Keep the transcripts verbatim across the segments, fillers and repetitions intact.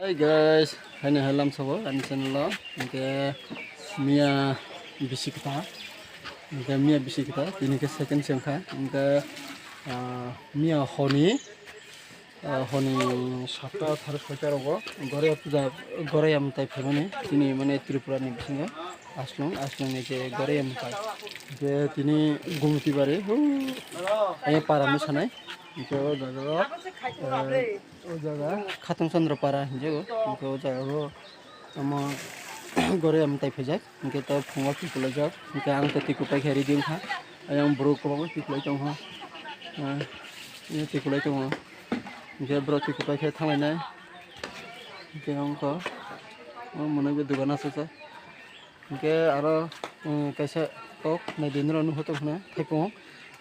Hey guys, haino hai lamsao ani channel o. Hingke miya bisi kwtal, hingke miya bisi kwtal, tini khe second se wngkha. Hingke, ah, miya honi, ah, honi satta thar soita rogo Goria puja, Goria mwtai phaimani chini mane Tripura ni bisingo Aslong, Aslong ni je Goria mwtai. Hingke tini Gumti bari, huu, ayang para ni sanai. Hingke o jaga o, ah, O jaga Khatong Chandra Para hinjago. Hingke o jaga o tamo Goria mwtai phaijak. Hingke to phungo tikulaijak. Hingke ang to tiku paikha ready wngkha. Ayang borok kwbangma tikulai tongkha. Ah, tikulai tongo. Hingke borok tiku paikha thanglainai. Hingke wngkha. O mwnwi bo dogan aswk. Hingke aro, um, kaisa tok naidi norok nukho tongkha na thaipung.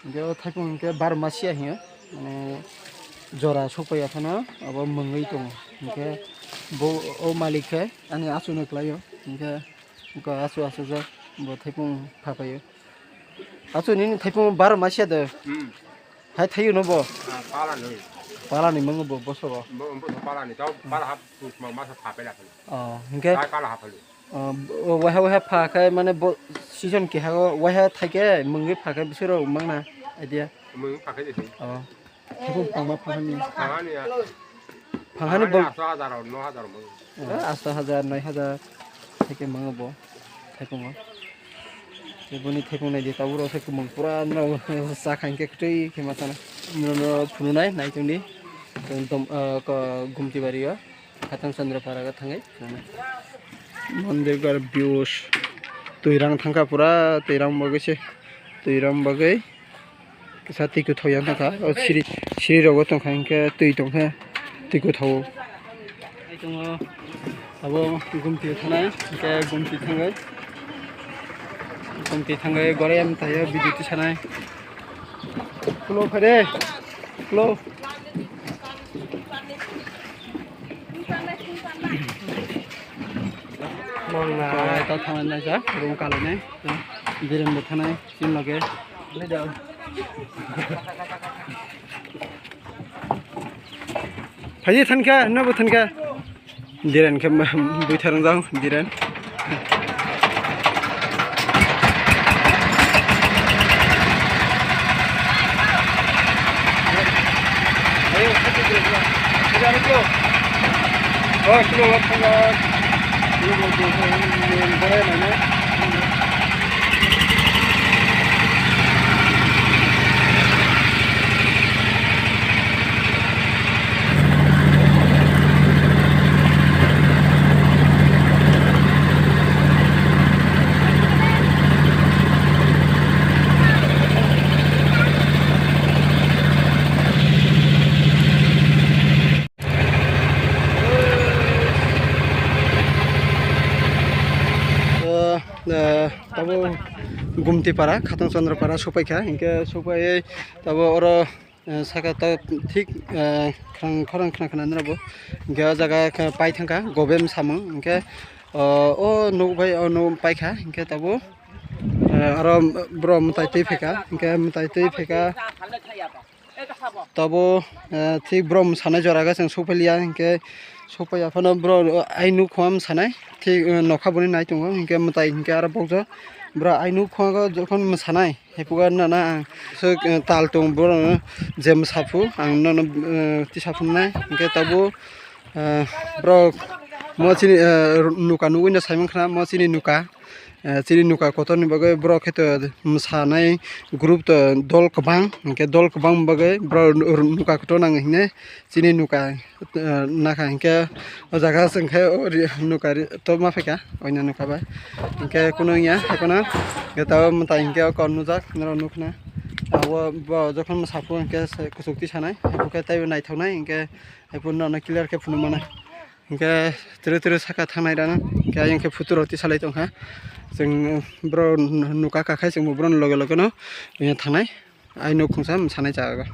Hingke o thaipung hingke bar masiya hinyo, mane jora sokpaiya phano abo mungwi tongo. Hingke bo o malik khe ani achu no kwlaio. Hingke wngkha achu achukjak bo thaipung phapaio. Achu nini thaipung bar masiya de. Hmm. Hai thaio no bo? Ah, pala ni. Pala ni mungo bo bosogo. Bo, bo pala ni, tau pala hap, ma, masa phapai la phano. Oh, hingke? Tau pala hap phano. Oh, o waha waha pha khe mane bo season keha o waha thai khe mungwi pha khe bisoro mangna idea. Mungwi pha khe de. Oh. Thaipung pangma pha hani. Pha hani ya. Pha hani bo. Asto hajar, no hajar mung. Oh, asto hajar, noi hajar thai khe mango bo thaipungo. Tei boni thaipung naidi tabuk rok se kwmwng pura no sa kha hingke kwtwi khe ma sana. Nono phununai naichungdi. Tong, ah, ko Gumti bari o. Khatang Chandra Para ga thangwi. Mandir gar views. Twirang thangkha pura, twirang bagwi se. Twirang bagwi. Kisa twi kwthok yang thangkha. O siri, siri rogo tongkha hingke twi tongkha. Twi kwthok. Ai tongo. Abo Gumti thanai, hingke Gumti thangwi. Gumti thangwi Goria mwtai o video tisanai. Khulo phai de. Khulo. Mangna. Kawai ta thangna naijak, room kalainai. Biren bo thanai, chini loge. Phai thanka, no bo thanka. Diren khe bui tharung jang, diren. O, eh, tabo Gumti para, Khatang Chandra para sopaikha, hingke sopai tabo oro, eh, saka ta thik, eh, khorang khorang khna khna nrabo. Hingke o jaga khe pai thangkha, gobem samung. Hingke, o, o nuk bai o nuk paikha. Hingke tabo, eh, aro bro mwtai twi phaikha. Hingke mwtai twi phaikha. Tabo, eh, thik bro mwsanai jora khe chwng sokphailiya. Hingke sokpaiya phano bro, eh, ai nuk khoma mwsanai. Thik, eh, nokha boni nai tongo. Hingke mwtai hingke aro bokjak. Bro ai nuk khoma jokhon mwsanai. Hepuga nana ang so, eh, tal tong borok no je mwsaphu ang nono, eh, tisa phunai hingke tabuk, eh, borok mo chini, eh, nuka nugwi no saimankha mo chini nuka, eh, chini nuka kotor ni bagwi borok khe to mwsanai group to dol kwbang hingke dol kwbang bagwi borok nuka kotor nang hinwi chini nuka. Eh, nakha hingke o jaga se hingke o ri-, nuka ri-, tobma phaikha, oina nuka bai. Hingke kunu wngya, hingke kunu hingke tabo mwtai hingke o kok nujak, norok nukna. Abo bo jokhon mwsaphu hingke se kuchuk tisanai, hingke teibo naithoknai, hingke haiphuru nono clear khe phunukmanai. Hingke twrwi twrwi saka thangnai rano, hingke ayang khe photo rok tisalai tongkha. Chwng bro nuka kakhai, chwngbo bro loge loge no thangnai. Ai nuk khungsa mwsanai jaga.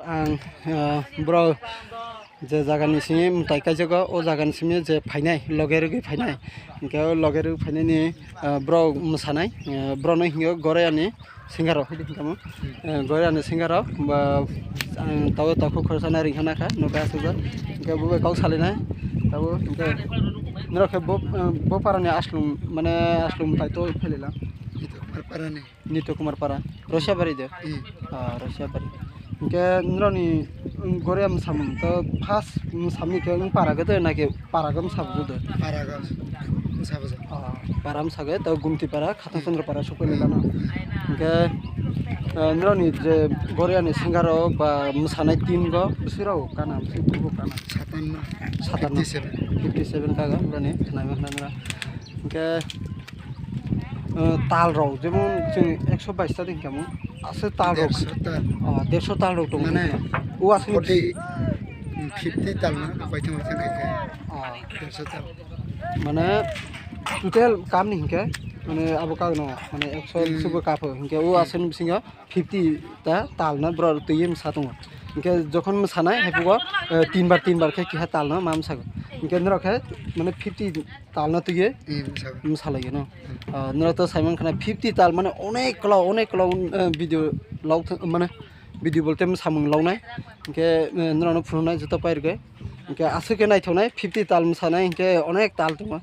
Ang, ah, bro, Je jagani simi mwtai kaijago, o jagani simi je phainai, loge rwgwi phainai. Hinkhe o loge rwgwi phainani, ah, borok mwsanai, ah, borokno hingo Goriyani singer rok, hidi hinkhe mo. Eh, Goriyani singer rok, ba, ang tabuk takhuk khoroksa nai ringkha nakha, nokha aswkjak. Hinkhe bo bai kok salainai, tabuk hinkhe norok khe bo, eh, bo parani aslum, mane aslum tai to phailailang. Ito, parani. Nito Kumar Para, Rosiabari de? Hmm. Ah, Rosiabari. Hinkhe norokni, um, Goriya mwsamung to first mwsamung khe wng para gede naki para gam sabu de? Para gam sabu. Ah, para mwsagwi to Gumti Para, Khatang Chandra Para sokoi lama. Hinkhe, ah, norokni je Goriya ni singer rok ba mwsanai team go bwswk rok kana, bwswk bubo kana? Satanno. Satanno. Fifty seven. Fifty seven kaga, norokni khwnai ma khwnai nora. Hinkhe, uh, tal rok, jemon chwng ekso bais ta ding kamo, aswk tal rok. Derso tal. Oh, derso tal rok tongo. Mane, o aswk forty, fifty tal no, baithang baithang khe khe. Oh. Derso tal. Mane, total kam ni hinkhe, mane, abo kagno, mane, ekso Hmm. bisingo kapo, hinkhe o Hmm. aswk ni bisingo fifty ta tal no borok twi msa tongo. Hinkhe jokhon msanai, haipugo, eh, tinbar, tinbar khe keha tal no ma msago. Hinkhe norok khe, mane, fifty tal no twiwi Hmm, msago. Msalaiyo no. Hmm. Ah, norok to saiman khana fifty tal mane onek klau, onek klau, eh, video log th-, mane video bolte samung lognai. Hinkhe, eh, norokno phunuknai joto pairwgwi. Hinkhe aswk khe naithoknai fifty tal msanai hinkhe onek tal tongo.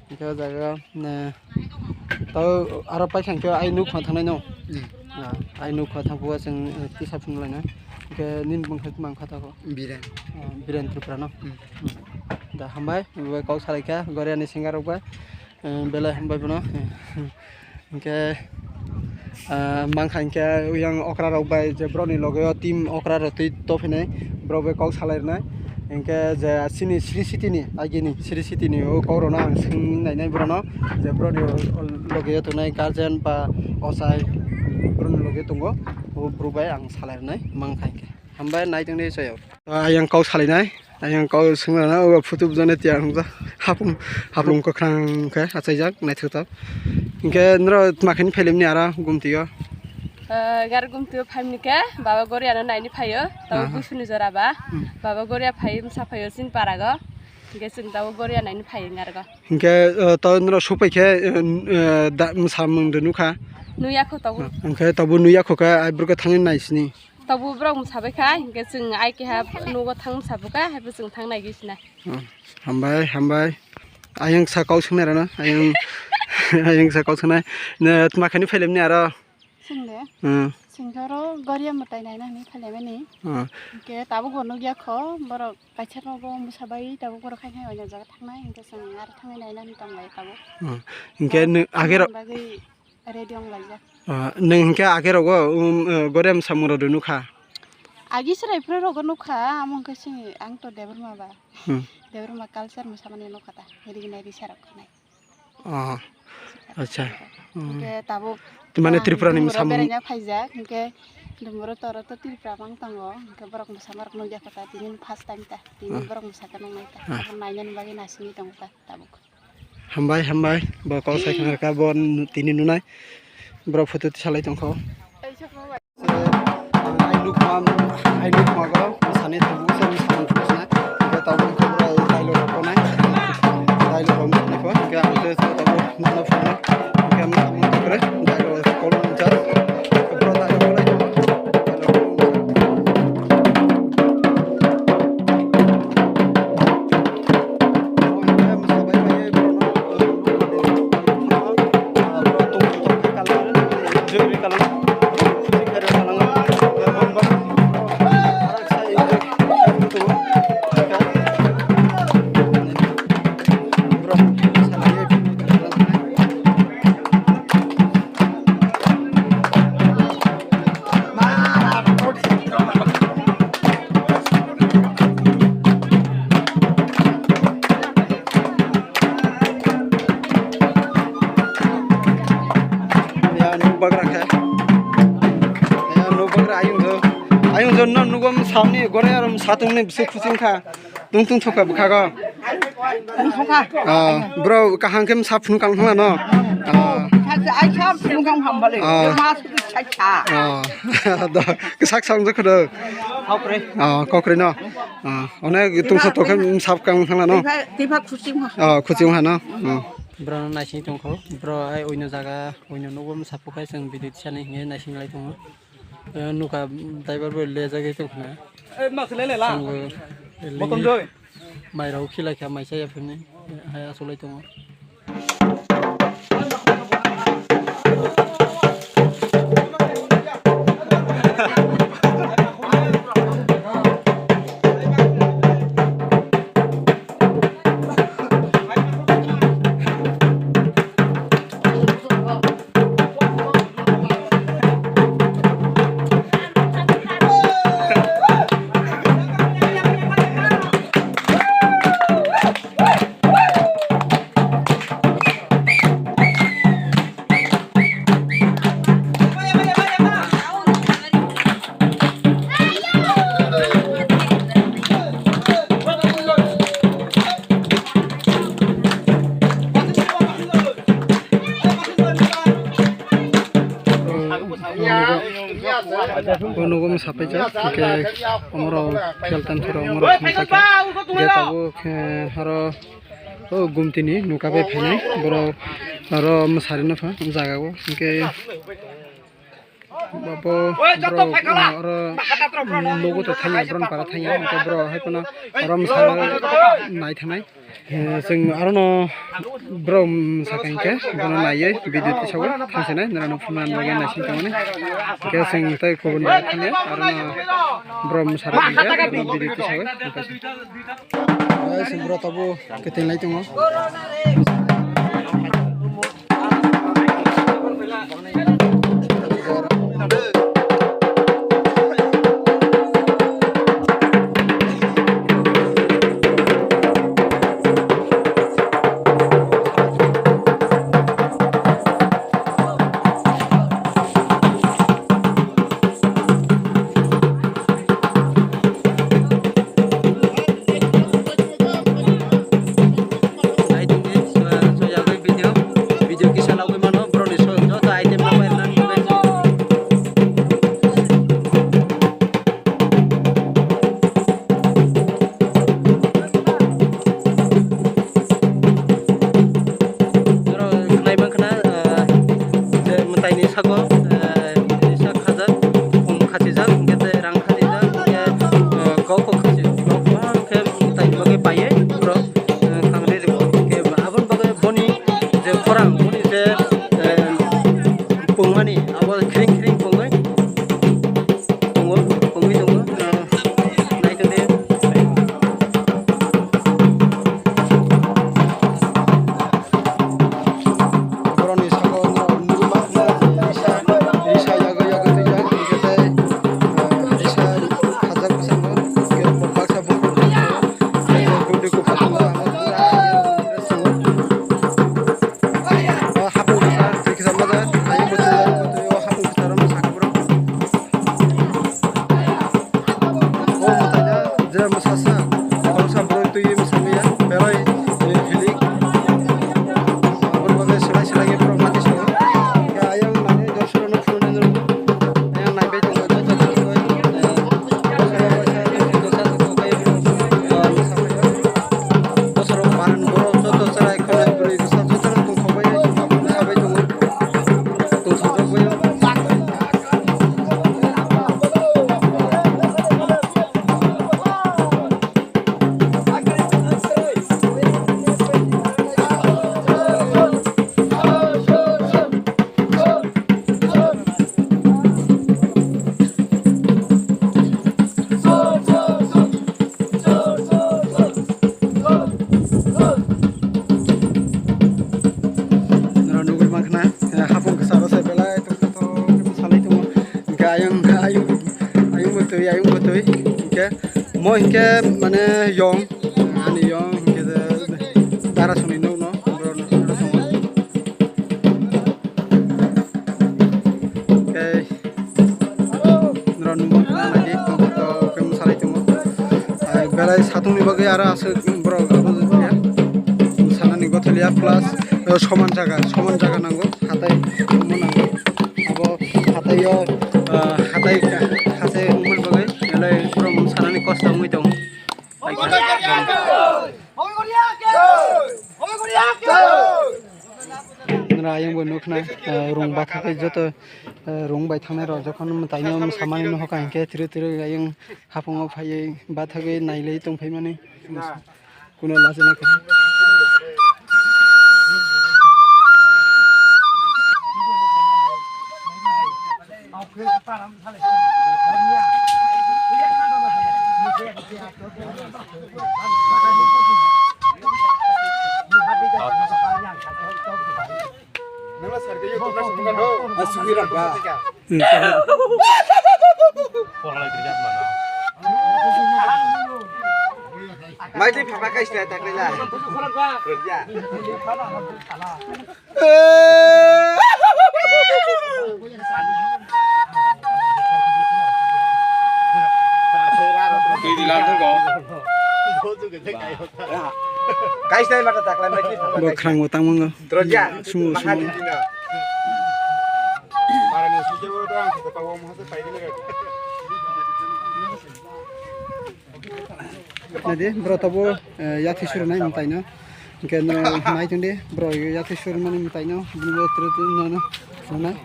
Hinkhe o jaga, eh, tei aro paikha hinkhe ai nukma thangnai no. Hmm. Ah, ai nukma thangphuru chwng, eh, kisa phunukhlainai. Hinkhe nini bumung hai tongma wngkha tabuk? Biren. Ah, Biren Tripura no? Hmm. Da hambai, bai kok salaikha, Goriya ni singer rok bai, eh, belai hambai bono. Hinkhe, ah, mankha hinkhe yang okra rok bai je borok ni loge o team okra rok twi tophinai, borok bai kok salai rwnai. Hinkhe je chini Sri City ni, agini Sri City ni o kok rok no ang swng nainai borok no, je borok ni loge o tongnai guardian ba ochai borok ni loge tongo, o borok bai ang salai rwnai mankha hinkhe. Hambai, nai tongdi soyok. Ayang kok salainai, ayang kok swngnana, o photo bujana tiya hwnjak. Hapung, hapung kwkhwrang khe achaijak, naithotok. Hinkhe norok tma khe phailimni aro Gumtio? Eh, gar Gumtio phaimni khe, baba Goriano naini phaio, tabo Aha. Buisuni jora ba. Hmm. Baba Goria phai, msa phaio chini parago. Hinkhe chwng tabo Goria naini phaio ngargo. Hinkhe, eh, to norok supai khe, eh, eh, da, msa mung de nukha. Nuya kho tabo. Hinkhe tabo nuya kho khe, ai borok thangwi naisini. Tabuk borok mwsabai kha, hinkhe chwng ai keha nugo thang mwsabo kha, haibo chwng thang nai gwi sinai. Oh, hambai, hambai. Ayang sa kok swngnai rano, ayang, ayang sa kok swngnai. Ne, tma khani phailem ni aro? Chwng de? Hmm. Chwng khe oro Goria mwtai naina hwnwi phailaimani. Hmm. Hinkhe tabuk bo nukya kho, borok kaisa nogo mwsabai tabuk borok khai khai oino jaga thangnai, hinkhe chwng aro thangwi naina hwnwi tong lai tabuk. Hmm. Hinkhe tabuk nw-, agero- bagwi Ready wng laijak. Ah, nwng hinkhe age rogo, um, eh, Goria mwsamung rok nukha? Agi chwrai phuru rogo nukha, amo hinkhe chini ang to Debbarma ba. Hmm. Debbarma culture mwsamani nukha ta, rignai risa rok khanai. Oh, acha. Hmm. Hinkhe tabuk mane ah, Tripura ni Dumbura mwsamung beraina phaijak, hinkhe Dumbura toro to Tripura mang tongo, hinkhe borok mwsama rok nukya kha ta, tini first time ta, tini ah, borok mwsakhe nuknai ta, ah, abo nainani bagwi nasingwi tongo ta tabuk. Hambai, hambai, bo kok sai khna rwkha, bo n-, tini nunai, borok photo tisalai tongkha. Ai nukma, ai nukma go, sani tabuk se, sani tabuk se, tabuk se, dialogue rok tonai, dialogue rok tonai, ang se tabuk mana phone, dialogue rok tonai. Ya, nukbagra khe. Ya, nukbagra ayung jo. Ayung jo no nugom samni gore arom satung ni bisi khuching kha. Tung tung thoka bwkhago. Tung thoka. Ah, bro, kaham khe msa phunukang thangla no? Ah. Ai sa phunukang hambale. Ah. Mas sa sa. Ah. Do, ksak sang jokho do. Kokre. Ah, kokre no. Ah, onek tungsa tokhe sap kang thangla no. Tiba, tiba khuching ha. Oh, khuching ha no. Hmm. Bro no naising tongkho. Bro ai oino jaga, oino nugo msaphukai chwng video tisani hinwi naising lai tongo. Eh, nuka driver bo lejagwi tongkha. Eh, mas lele la. Chwngbo Moton joi. Mairok khilaikha maisa yaphini. Hai asolai tongo. Bo nugo msaphaijak, hwnkhe omorok khel tamsarok omorok thangjakha. Je tabuk khe aro o gumtini nuka bai phainai borok aro mwsarino pha o jaga o, hwnkhe bo, bo borok aro nugo to thangya, borok para thangya, hwnkhe borok hai phano aro mwsa nai thangnai. Eh, chwng arono borok, mm, sakha hinkhe bono naiwi video tisawi thangsinai norokno phunukna bagwi naising tongmani. Hinkhe chwng tei kubun jaga thangya arono borok mwsarok hinkhe bono video tisawi thangsinai. Eh, chwng borok tabuk kwtwng lai tongo. Naitugni, so-, soyagwi video, video kisa lagwi mano, borokni so-, joto item rok bai nang bagwi. Oro khwnai mankha na, ah, je mwtaini sako, ah, sak khajak, khum khachijak, hwnkhe tei rang khachijak, hwnkhe, ah, kok kok khachi, kok kok khe mwtaini bagwi paiwi borok, ah, kang ri rwo. Hwnkhe aboni bagwi boni je khorang, boni je, ah, pungmani abo khring khring pungwi tongo, pungwi tongo. Naitokdi. Borokni saka o nugwi mankha risa, risa yagwi yagwi twijak, hwnkhe tei, ah, risa khajak bwskango, hwnkhe baksa buphang tongkha, tei gundui kuphur tongkha, amo pura dress tongo. O hapung kwchar, twi kwchar majak, ayang bo twijak, o hapung kwchar o mwsakha borok. O mwtaino je mwsasa, khoroksa borok twiwi mwsamaya, belai, eh, hilik. Aboni bagwi swlai swlai khe borok mati swngo. Khe ayang nani dorsokno phunuknai norokno. Ayang naibai tongo, joto joto, eh, bosoro waisa, joto joto, eh, mwsamaya. Bosoro bahan borok joto chwrai khwnai bwrwi bwsa jotono tongthokbai, mwsabai tongo. Tongthokjagwi. Norok nugwi mankha na, eh, hapung kwcharo se belai tongthotok khe bwsalai tongo. Hwnkhe ayang, ayang, ayang bo twi, ayang bo twi. Hwnkhe mo hwnkhe mane yong, ani yong hwnkhe je dara songni nokno borok nokno tongo. Tei norok nugwi mankha na, naidi tongthotok khe bwsalai tongo. Ai, belai satung ni bagwi aro aswk borok abo ya. Sanani gotholia plus, eh, soman jaga, soman jaga nango, hatai wngma nango. Abo hatai o, eh, hatai haste wngmani bagwi belai borok sanani kosto wngwi tongo. Ayang bo nukna, eh, rung bathakgwi joto, eh, rung bai thangnai rok jokhon mwtaino mwsamani nohor ka hinkhe thwrwi thwrwi ayang hapung o phaiwi bathagwi nailai tongphai mani. Kuno lachina khe. Maitri phama kaisa taklai la. Rwya. Kaisa mata taklai maitri phama. Bo khrango tangmungo. Rwya. Sumo, sumo. Para ni sujabo to ang sa pa wo mo sa pa ni. Nadi, bro, tabo, eh, yathi suru nai mwtai no. Hingke no nai tong di, bro, yathi suru mani mwtai no. Bini bo tru tru no no. No nai.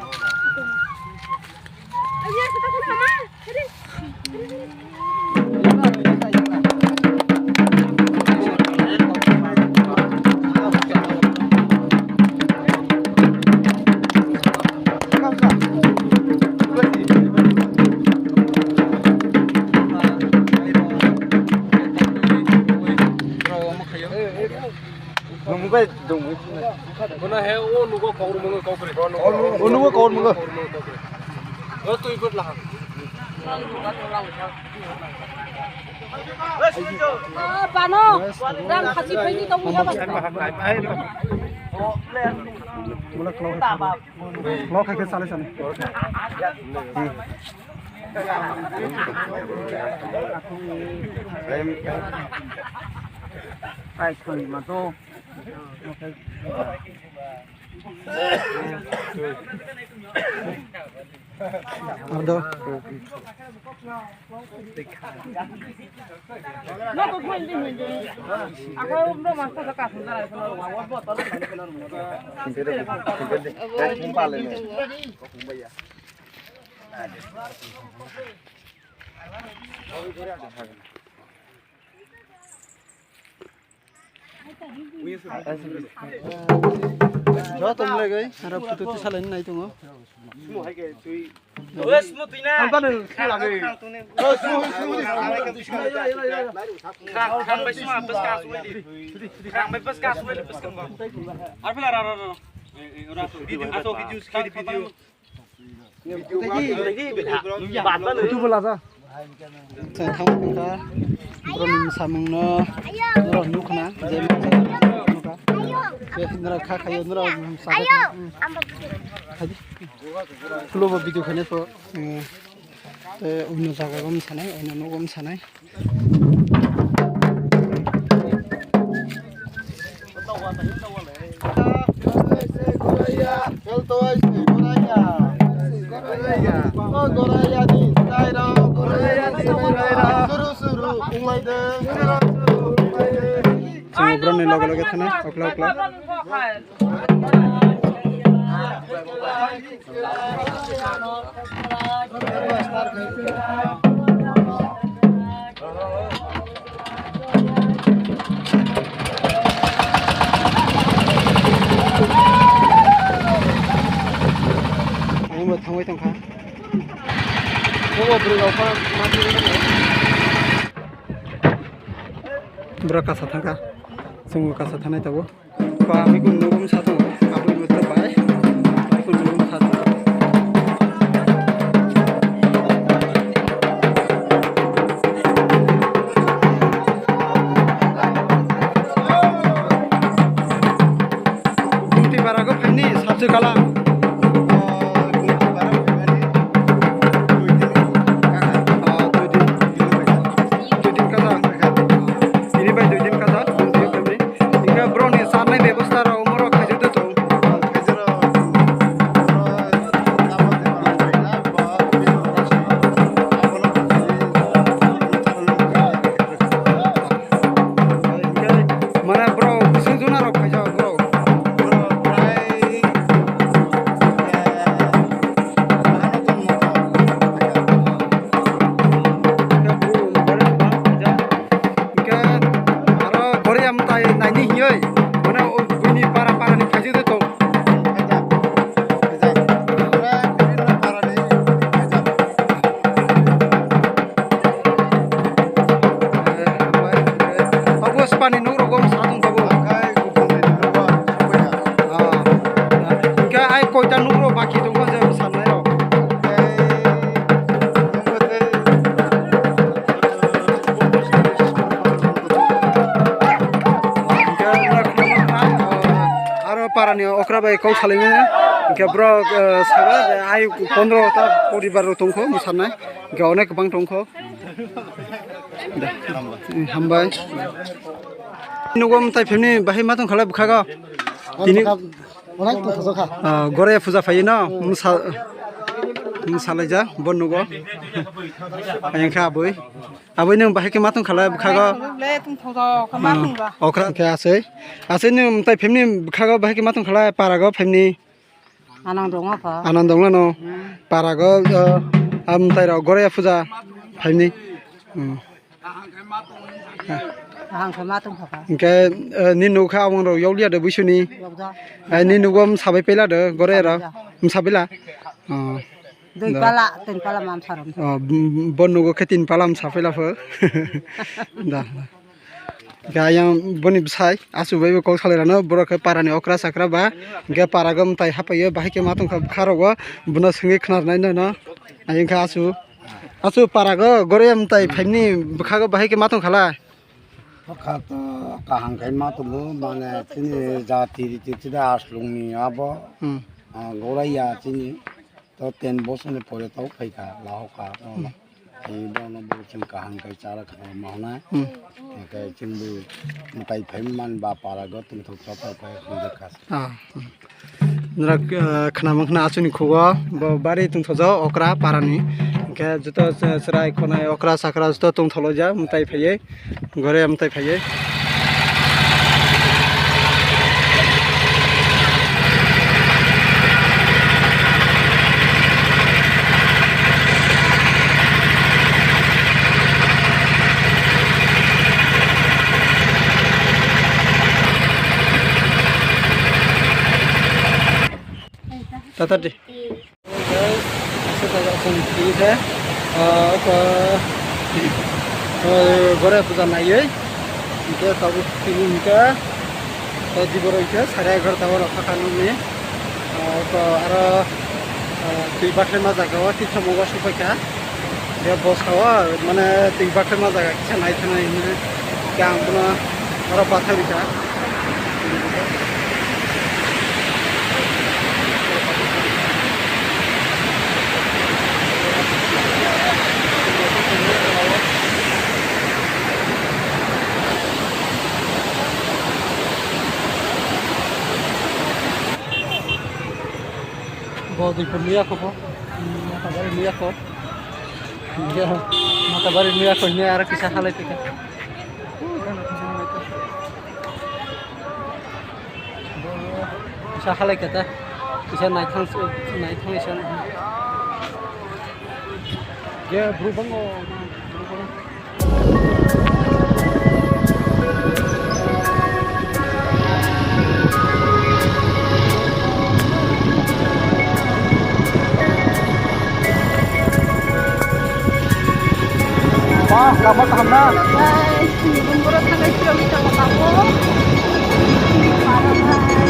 Nungbai dong. Bono he o nugo kaur mungo kaukre. O nugo kaur mungo. O twi bot laham. Ah, bano, rang khasi phaini tong ya ba. Mula klo khai khe chale chale. Ai khoi ma to. Ardo. Joto mlai gai, ara photo tu salai nai tongo. Video, video. Video bo laja. Chwng thangma tongkha. Borokni samungno norok nukha na, je nukha. Norok kha khaio, norok sajak. Khaidi. Kulubo video khainai pho, eh, tei oino jaga gom sanai, oino nogo sanai. Chwng borokni loge loge thanai, okla okla. Ang bo thangwi tongkha. Bobo bwrwi rok pha ma thangwi tongkha. Borok kasa thangkha. Chwngbo kasa thanai tabuk. Ba, aboni kun nugum sa tongo. Aboni moto bai. Aboni kun nugum sa tongo. Gumti bara go phaini sabse kala. Gumti bara go phaini. Dui din kaka. Dui din. Dui din kaka. Ini bai dui din kaka. Gumti kami. Hingke borokni charnai bebosta rok omorok khaijak de tong. Naini hiyoi, mane o buini para para ni khaijak de tong. Khaijak. Khaijak. Pura bibhinno para ni khaijak. Eh, hambai, eh, abo spani nok rogo sa tong tabo. Angkai kupon de rogo, kupon ya. Ah. Hingke ai koita nok ro baki tongo je sanai ro. Angkai, angkai, Hingke wngkha, ah, aro parani okra bai kok salaimani. Hingke borok, ah, saka je ayuk pondro ta poribar rok tongkho mwsanai. Hingke onek kwbang tongkho. Hambai. Nugo mwtai phimni bahai ma tongkha lai bwkhago. Tini Onek tongthokjak kha. Ah, Goraya puja phaiwi no? Mwsa-, mwsalaijak bo nugo. Ayang kha abui. Abui nwng bahai khe ma tong khalai bwkhago? Le tongthokjak kha ma tongba. Okra khe asui. Asui nwng mwtai phimni bwkhago bahai khe ma tong khalai parago phimni? Anang dong kha. Anang dong no? Hmm. Parago, ah, ah, mwtai rok Goraya puja phimni. Hmm. Kaham khe ma tongkha kha. Hingke, eh, ni nukha abang rok yokliya de buisuni. Yokjak. Eh, ni nugo msabai pela de gore ro. Yokjak. Msabila. Oh. Dui Da. Pala, tin pala mam sarom. Oh, b-, b-, bo nugo khe tin pala msa pela pho. Da. Ga yang boni bwsai asu bai bo kok salai rano borok khe para ni okra sakra ba. Hingke para gom tai hapai yo bahai khe ma tongkha bwkha rogo bono swngwi khna rwnai no no. Ayang kha asu. Asu parago Goraya mwtai phaimni bwkhago bahai khe ma tong khalai? Bwkha to kaham khai ma tongo, mane chini jati riti chida aslwngni abo, Hmm. ah, Goraya chini to ten bosoni pore to phaikha, lahokha, Hmm. Ai bono bo chwng kaham khai chara kha ma hwnai. Hmm. Hingkhe chwngbo mwtai phaimani ba parago tongthok chothok khai hwnjak kha. Ah, hmm. Nora, eh, khna mankha asuni khugo, bo bari tongthokjak okra parani. Hingkhe joto chwrai khonai okra sakra joto tongthokjak mwtai phaiwi, gore mwtai phaiwi. Tata de. Guys, aswk khe chwng twi khe, ah, oko, ah, Goraya puja naiwi, hingkhe tabuk tini hingkhe, ah, diboro hingkhe sare egarota o rok kha nukni, ah, oko aro, ah, twi bathai ma jaga o twi samung o supai kha. Bia bwskango mane twi bathai ma jaga kisa naithoknai hwnwi khe ang bono oro bathai rikha. Bo dui pun liya ko bo. Mata bari liya ko. Iya, mata bari liya ko ini arah kisah halai tiga. Kisah halai kata. Kisah naik thang, naik thang isan. Ya, berubah nggak? Berubah. Wah, kabar taham na? Guys, ini pun baru tanggal tiga kita mau tahu. Ini parah, guys.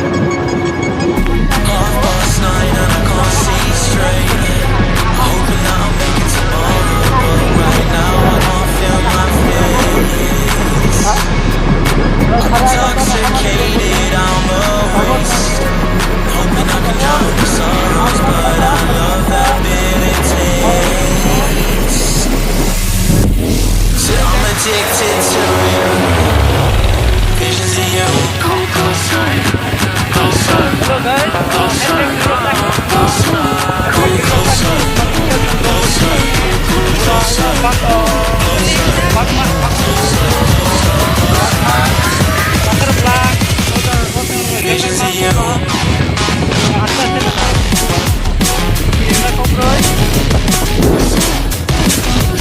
Hello guys,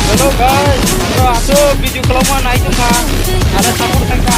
Hello guys, bro, aswk video khulokma nai tongkha, aro support khaikha.